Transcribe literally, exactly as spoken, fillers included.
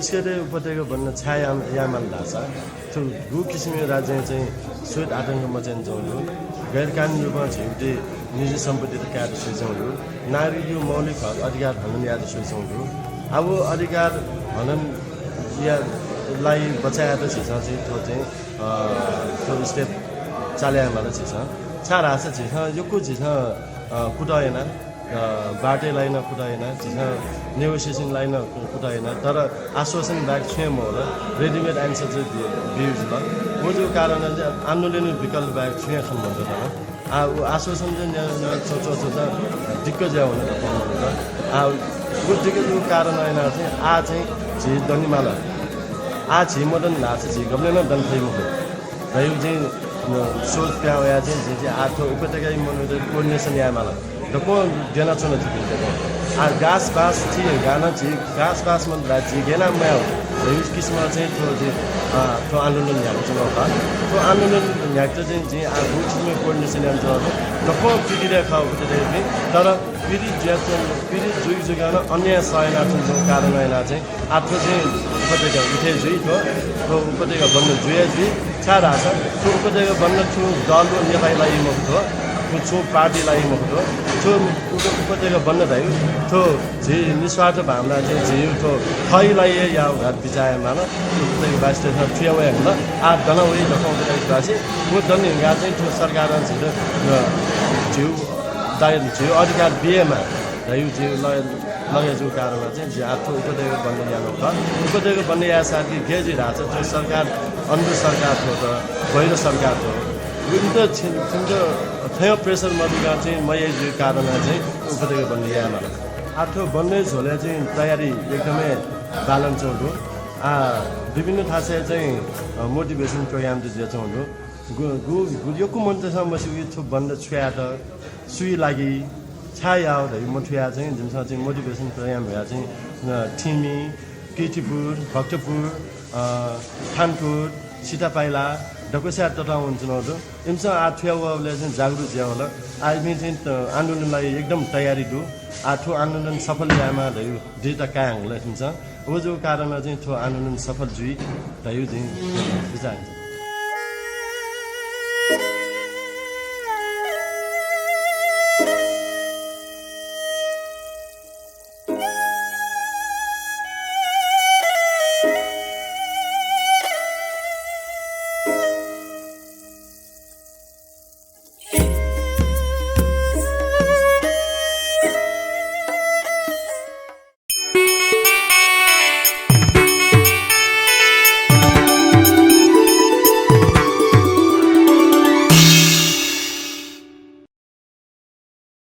सेते उपत्यका बन्द छाय् याये माल धाःसा, थ्व गु किसिमया राज्यं चाहिँ स्वयात आतंक मचायाच्वंगु दु, गैरकानुनी रूपं झीगु निजी सम्पत्तित कायेत स्वयाच्वंगु दु, नागरिकया मौलिक हक अधिकार हनन यायेत स्वयाच्वंगु दु। अब अधिकार हनन या लागि बचय् यायेत झीसं चाहिँ थ्व चाहिँ, अ, थ्व step चाले याये माल झीसं। छाय् धाःसा झीसं यक्व झीसं, अ, कुतः याना, अ, वार्ता लागि नं कुतः याना, झीसं negotiation लागि नं कुतः याना, तर आश्वासन बाहेक छुं हे मवल, readymade answer चाहिँ बी-, बीगु जुल। व जूगु कारणं चाहिँ आन्दोलनया विकल्प बाहेक छुं हे खने मन्त। आ, व आश्वासन चाहिँ न्या-, न्या-, च्वं, च्वं, च्वं, च्वं दिक्क जुया वन धकाः मन्त। आ, व दिक्क जूगु कारणं यानाः चाहिँ आः चाहिँ झी दने माल। आः झी मदन धाःसा झी गबलें नं दने फइ मखु। धइगु चाहिँ, अ, सोच पिहां वयाः चाहिँ झी चाहिँ आः थ्व उपत्यकाया मनूत coordination याये माल। दक्वं द्यनाच्वन झीपिं दक्वं। आः गास बास थी गानं झी गास बास मन्त ला झी गेना मयाः धइगु किसिमं चाहिँ थ्व झी, अ, थ्व आन्दोलन न्ह्याकाच्वनागु खः। थ्व आन्दोलन न्ह्याकेत चाहिँ झी आः गु किसिमं coordination यानाच्वनागु दक्वं पीडित खः उपत्यकायापिं। तर पीडित जुयाच्वन, पीडित जुइ जुइकं नं अन्याय सह यानाच्वंगु कारणं यानाः चाहिँ आः थ्व चाहिँ उपत्यका उठे जुइ, थ्व, थ्व उपत्यका बन्द जुया जुइ, छाय् धाःसा थ्व उपत्यका बन्द छुं दल व नेताया लागि मखु थ्व, थ्व छुं पार्टीया लागि मखु थ्व, थ्व उप-, उपत्यका बन्द धइगु थ्व झी निस्वार्थ भावना चाहिँ झीगु थ्व थःया लागि हे याः धकाः बिचाः याये माल। थ्व उपत्यकावासीतय्सं थुया वये हल। आः दना वइ दक्वं उपत्यकावासी। व दने धुंकाः चाहिँ थ्व सरकारं झीत, अ, झीगु दायि, झीगु अधिकार बिये माः धइगु झीगु ल-, लगे जूगु कारणं चाहिँ झी आः थ्व उपत्यका बन्द यानागु खः। उपत्यका बन्द याये साथ कि गय् जुइ धाःसा थ्व सरकार अन्धु सरकार थ्व त, गैर सरकार थ्व। इमित छि-, छिमित थय् pressure मबिकाः चाहिँ मयाइ जुइगु कारणं चाहिँ उपत्यका बन्द याये माल। आः थ्व बन्दया झ्वलय् चाहिँ तयारी एकदमै बालंच्वंगु दु। आः विभिन्न थासय् चाहिँ, अ, motivation program त जुयाच्वंगु दु। गु-, गु-, गु-, यक्व मनूतय्सं मस्यू कि थ्व बन्द छु यायेत, सुया लागि, छाय् याः धइगु मथुयाः चाहिँ जिमिसं चाहिँ motivation program धयाः चाहिँ, अ, थिमि, कीर्तिपुर, भक्तपुर, अ, थानकोट, सितापाइला दक्वस्यां ततःधंच्वनागु दु। इमिसं आः थुया वःबलय् चाहिँ जागरुक जुया वल। आः इपिं चाहिँ त-, आन्दोलनया लागि एकदम तयारी दु। आः थ्व आन्दोलन सफल यायेमाः धइगु दृढता काये हंगु ला इमिसं। व जूगु कारणं चाहिँ थ्व आन्दोलन सफल जुइ धइगु जिं बिचाः याना।